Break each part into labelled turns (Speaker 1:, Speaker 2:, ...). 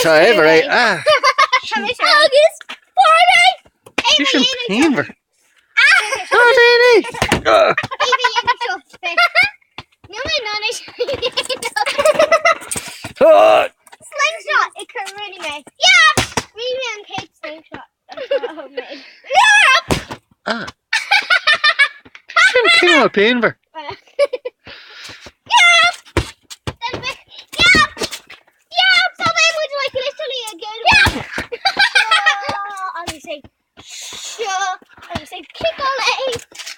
Speaker 1: Tá Eva réidh. Ah!
Speaker 2: Agus
Speaker 1: Bhí sin pianmhar. Ná déan é! Ah! Ah!
Speaker 2: Slingshot i rinne mé. Yeah! Rinne mé an chéad slingshot. Yeah!
Speaker 1: Ah! Sin cineál pianmhar.
Speaker 2: Yeah! Yeah! Yeah! So mé muid like literally again. Yeah! Agus é seo agus é ciceáil é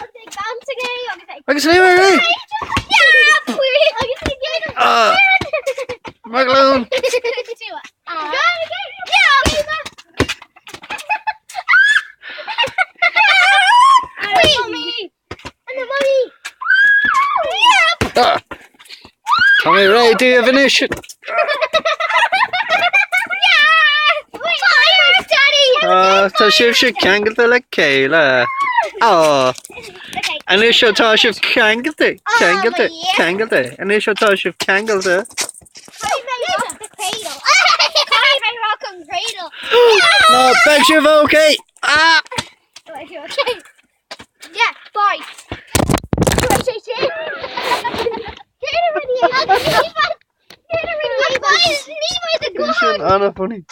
Speaker 2: agus é bouncing é agus é
Speaker 1: Agus ní mé réidh!
Speaker 2: Yeah! Agus é déanamh
Speaker 1: Ah! Maglún! Ah! Tá mé réidh daoibh anois! Ah, tá sibhse ceangailte le chéile. Ah! Anois ó tá sibh ceangailte, ceangailte, ceangailte. Anois ó tá sibh ceangailte. Ná beidh sibh okay! Ah!
Speaker 2: Yeah, bye.
Speaker 1: Sin an-funny.